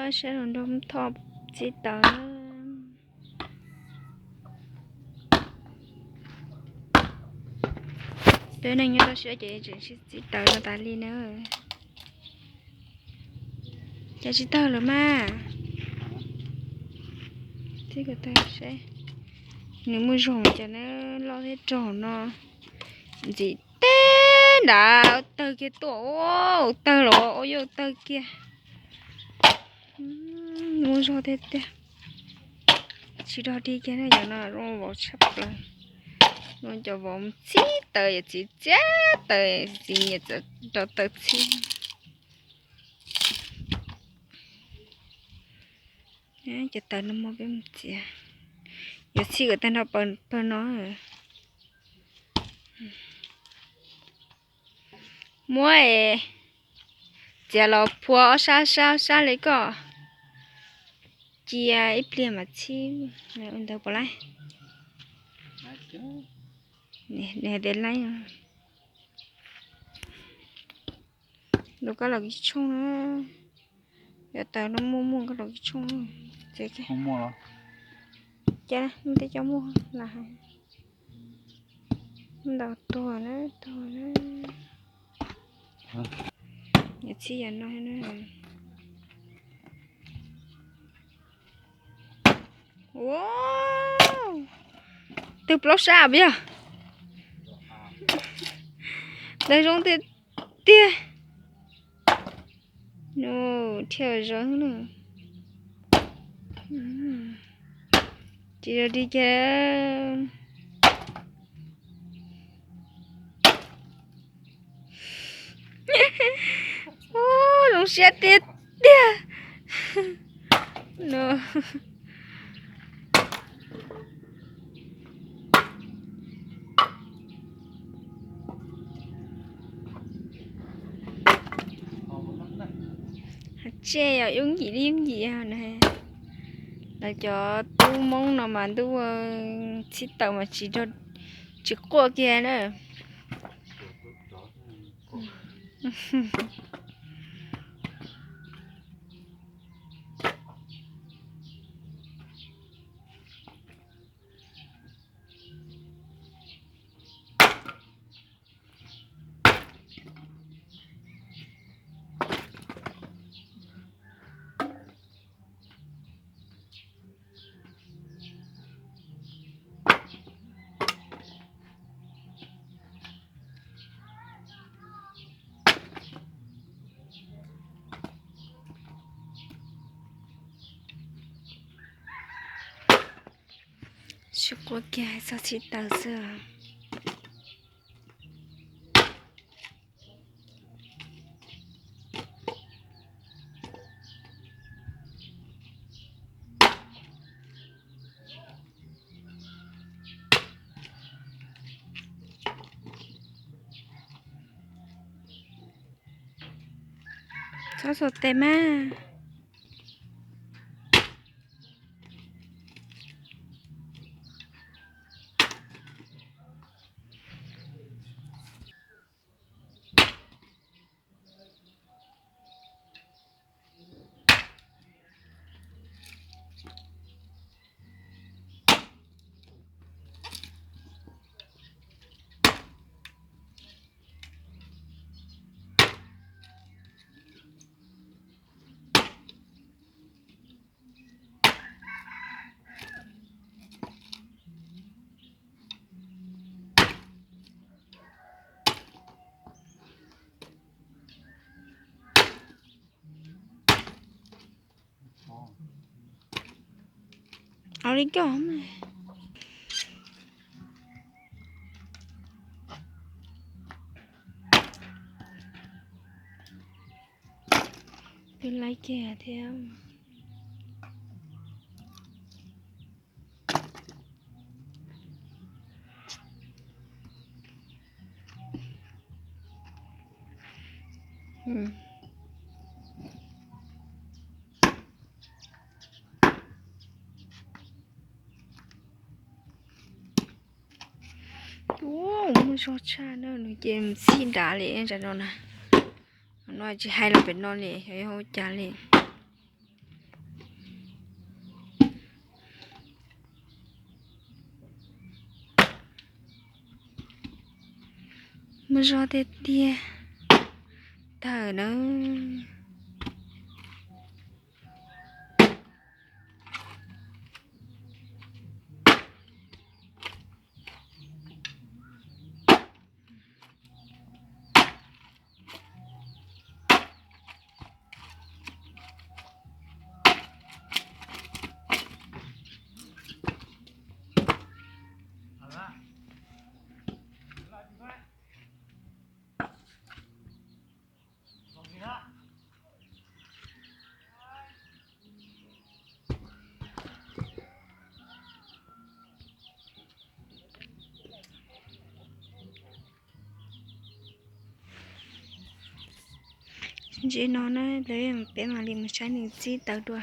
Sab los nrog Thoj txhib taws. Peb neeg nyob toj siab ces tseem sib txhib taws no tas li na. Cas tsis tawg lawm mas. Txhib kom tawg seb. Nws muaj zog cas na, loj thiab rog no. Ntxim teb nrad tawg kiag tuaj, tawg los ua yuj tawg kiag. Muaj zog tiag tiag. Tsis rog dig kiag na, cov no zoo vauv tshaj plaws. No cov vauv txhib taws, txhib txiab taws, txiv nyiam rau taws txhib. Cov taws no muaj peb mus txiav. Yuav txhib kom tag nrho pawg no. Muab es txiav los phua ob sab sab sab li koj cia ib pliag mas txhib ua ntawd puas laib? Nws hais tias laib. Lus koj los kis tshooj na. Cov taws no muaj muaj koj los kis tshooj. Ces cas muaj tej cov muaj las hais. Ntau tuag na, tuag na. Yog txhib yog no na. Ua, twg plaub sab puas yog? Ntawd zoo tiag tiag. Nws thiaj zoo na. Tsis rog dig kiag. Zoo siab tiag tiag. Hais tsej yog yooj yim li yooj yim na. Lawv cov tub Hmoob no mas ntuj, txhib taws mas tsis, tsis quaj kiag na. Tsis quaj kiag, txhob txhib taws xwb. Txhob xuas tes mas. Au li koj. Twb laib kiag thiab. Ua, muaj zog tshaj na, nws ces txhij nrad li tsam no na. No tsis hais los pem no li, yog ua cas li. Muaj zog tiag tiag. Tawm na. Ntsis no na, lawv peb mam li mus saib nws txib tawv dua.